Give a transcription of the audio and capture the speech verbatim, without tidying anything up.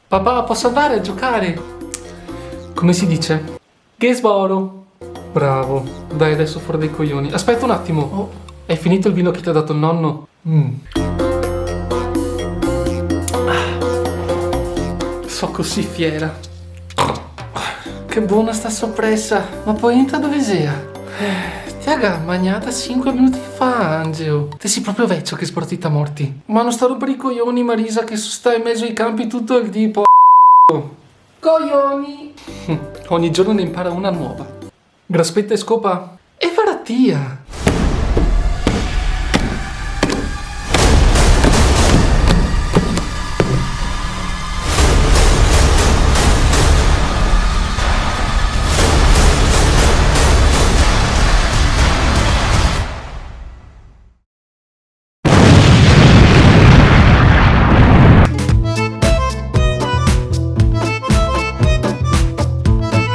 Papà, posso andare a giocare? Come si dice? Che sboro! Bravo. Dai, adesso fuori dai coglioni. Aspetta un attimo. Oh, hai finito il vino che ti ha dato il nonno? Mm. Ah, so così fiera. Che bona sta sopresa. Ma poenta dove xea? Eh, te a ga magnada sinque minuti fa, Angelo. Te si proprio vecio che sboro ti ta morti. Ma no sta rompere i coglioni, Marisa, che so stà in mezo ai campi tuto el dì, po-, coglioni! Ogni giorno ne impara una nuova. Graspetta e scopa. E vara tia!